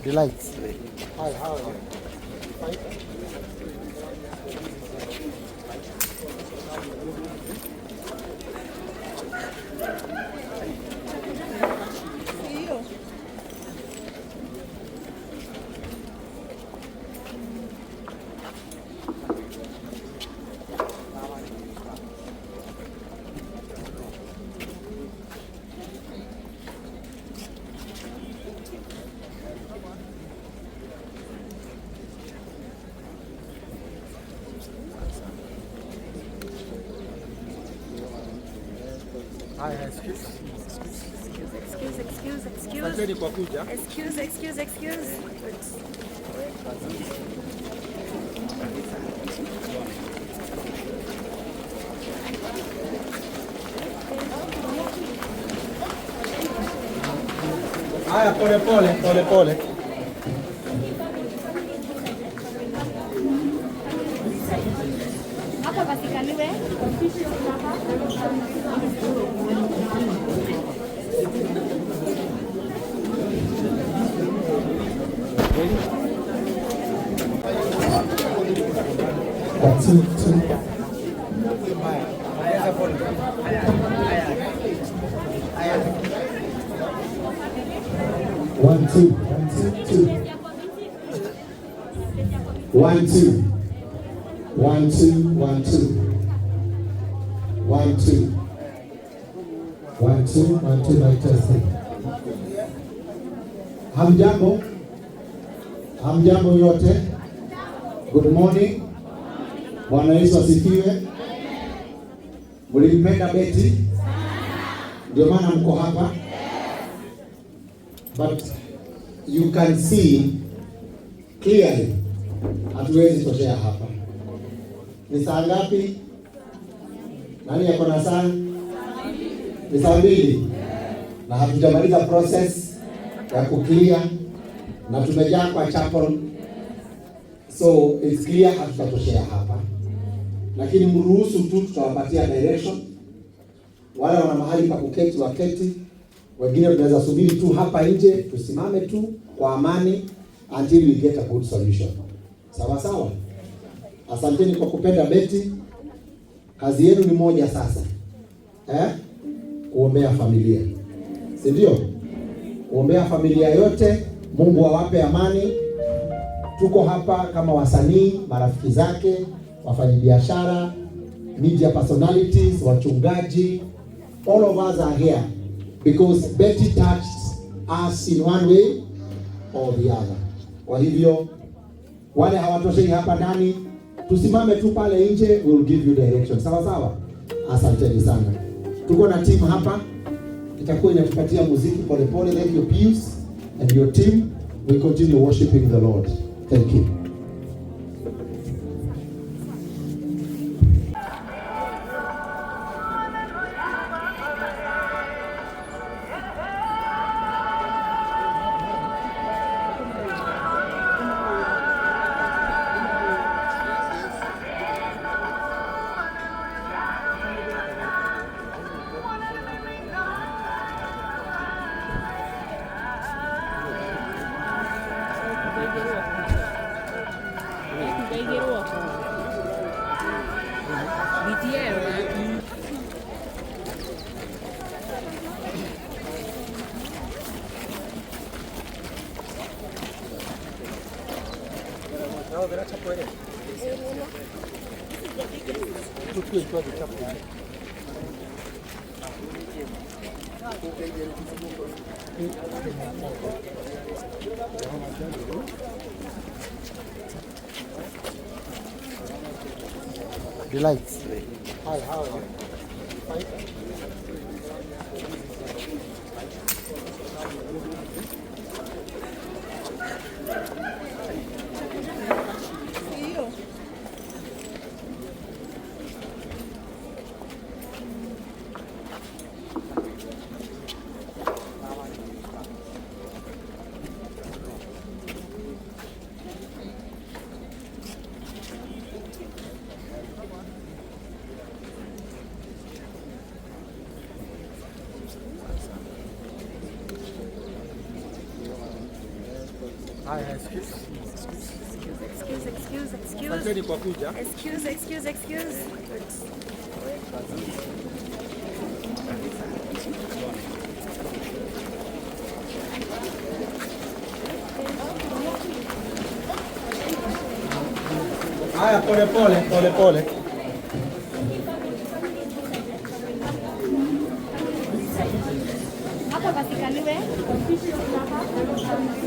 The lights. Hi, how are you? Hi, excuse. Excuse, excuse, excuse. Asanteni kwa kuja. Excuse, excuse, excuse. Haya, pole pole, pole pole. Hapa pasikaliwe. One, two, two. One, two, one, two, two. One, two. One, two, one, two. One, two. One, two, one, two, mic testing. Hamjambo? Hamjambo yote? Good morning. Bwana Yesu asifiwe. Mlimpenda Betty? Ndio maana mko hapa. But you can see clearly hatuwezi toshea hapa. Ni saa ngapi? Nani yako na saa? Ni saa 2 na hatujamaliza process ya kuclear na tumejaa kwa chapel, so it's clear hatutatoshea hapa, lakini mruhusu tu, tutawapatia direction. Wale wana mahali pa kuketi waketi, wengine tunaweza subiri tu hapa nje, tusimame tu kwa amani until we get a good solution. Sawa sawa. Asanteni kwa kupenda Betty. Kazi yenu ni moja sasa, eh? Kuombea familia, si ndio? Kuombea familia yote, Mungu awape amani. Tuko hapa kama wasanii, marafiki zake, wafanyabiashara, media personalities, wachungaji, all of us are here because Betty touched us in one way or the other. Kwa hivyo wale hawatoshei hapa ndani, tusimame tu pale nje, we will give you direction. Sawa sawa, asanteni sana. Tuko na team hapa itakuwa inatupatia muziki polepole. Thank you Pius and your team. We continue worshiping the Lord. Thank you. The lights. Hi, how are you? Excuse, excuse, excuse, excuse. Asanteni kwa kuja. Excuse, excuse, excuse. Haya, pole pole pole pole. Hapa pasikaliwe. Hapa.